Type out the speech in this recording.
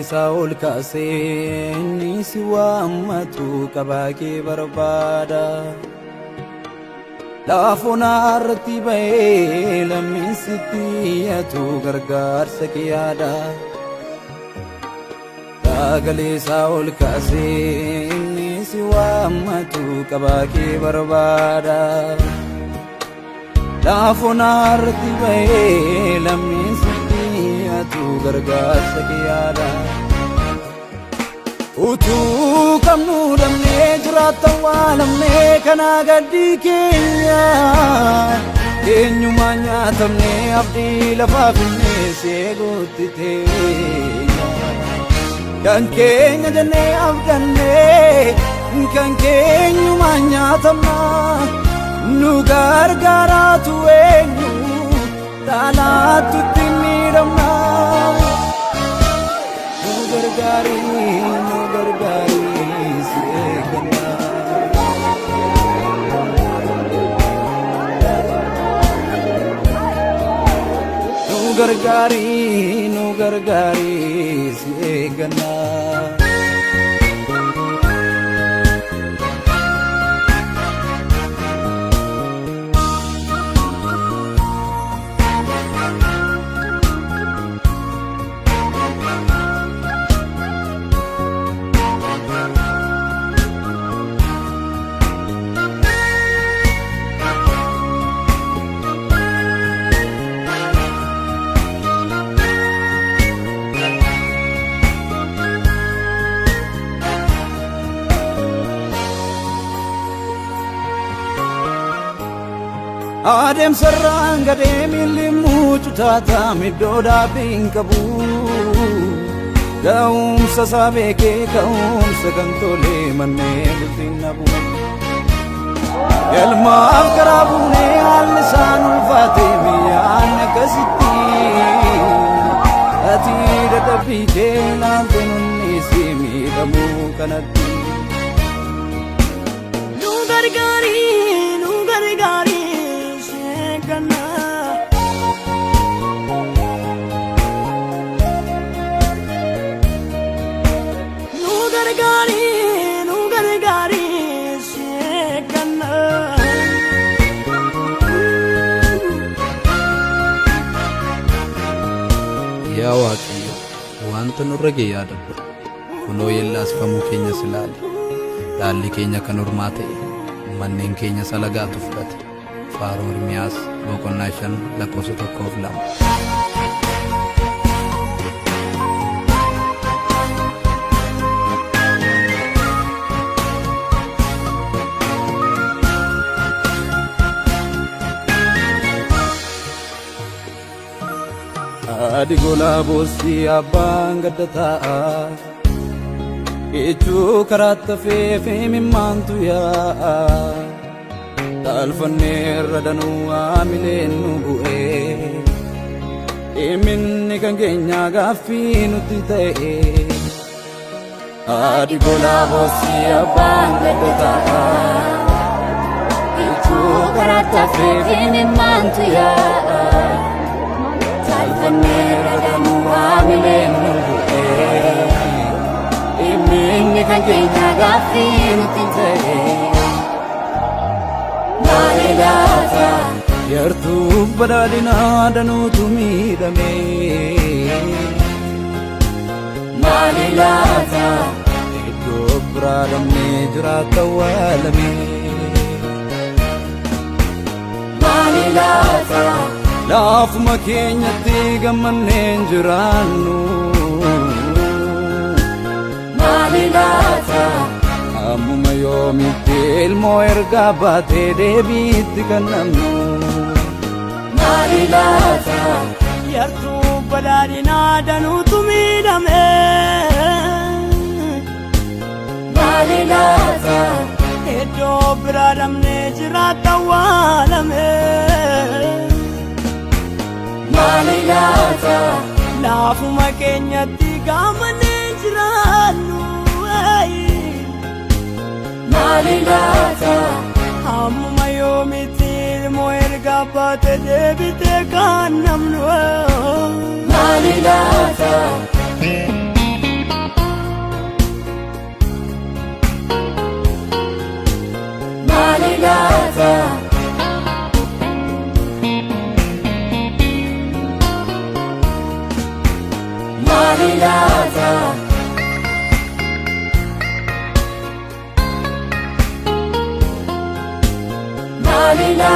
isaa ol kaasee inni si waammatu qabaa kee barbaada. Laafoonaa irratti ba'ee lammiin sitti iyyatu gargaarsa kee yaada. Sagalee isaa ol kaasee inni si waammatu qabaa kee barbaada. Laafoonaa irratti ba'ee lammiin sitti iyyatu gargaarsa kee yaada. Utuu qabnuu dhabnee jiraata waalamnee kanaa gaddi keenya. Eenyumaa nyaatamnee abdii lafaa finnee seeguutti teenya. Kan keenya jennee abdannee kan keenyumaa nyaatamna. Nu gargaaraatu eenyu dhaalaatu itti miidhamna. Nu gargaari, nu gargaari, si eegganna. Nu gargaari, nu gargaari, si eegganna. Adeemsarraan gadee miilli muucu taataa iddoo dhaabbii hin qabu. Ga'umsa isaa beekee ka'umsa kan tole manneen bultiin nabu. Galmaaf karaa buunee haalli isaan ulfaate biyyaan akkasitti. Ati dadhabbii kee ilaalte nunni si miidhamuu kanatti. Nu gargaari, nu gargaari, si eegganna. Nu gargaari, nu gargaari, si eegganna. Yaa Waaqayyo, wanta nurra ga'e yaadadhu. Kunoo yeellaasifamuu keenyas ilaali. Dhaalli keenya kan ormaa ta'e, manneen keenya salagaatu fudhate. Faaruu Ermiyaas boqonnaa 5 lakkoofsa 1 fi 2. Haadhi golaa boosii abbaan gadda taa'a. Ijuu karaa tafee fi mimmaantu yaa'a. Taalfanneerra danuu haamileen nu bu'ee. Dhimminni kan keenyaa gaaffii nutti ta'e. Haadhi golaa boosii abbaan gadda taa'a. Ijuu karaa tafee fi mimmaantu yaa'a. Taalfanneerra danuu haamileen nu bu'ee. Dhimminni kan keenyaa gaaffii nutti ta'e. Maali laata? Yartuu badhaadhinaa danuutu miidhame. Maali laata? Iddoo biraa dhabnee jiraata waalame. Maali laata? Laafuma keenyatti gammanneen jiraannu. Maali laata? Ammuma yoomitti ilmoo ergaa baatee deebiitti kan namnu. Maali laata? Yartuu badhaadhinaa danuutu miidhame. Maali laata? Iddoo biraa dhabnee jiraata waalame. Maali laata? Laafuma keenyatti gaamannee jiraannu. Maali laata? Ammuma yoomitti ilmoo erga baate deebitee kan namnu. Maali laata? Maal ilaalaa.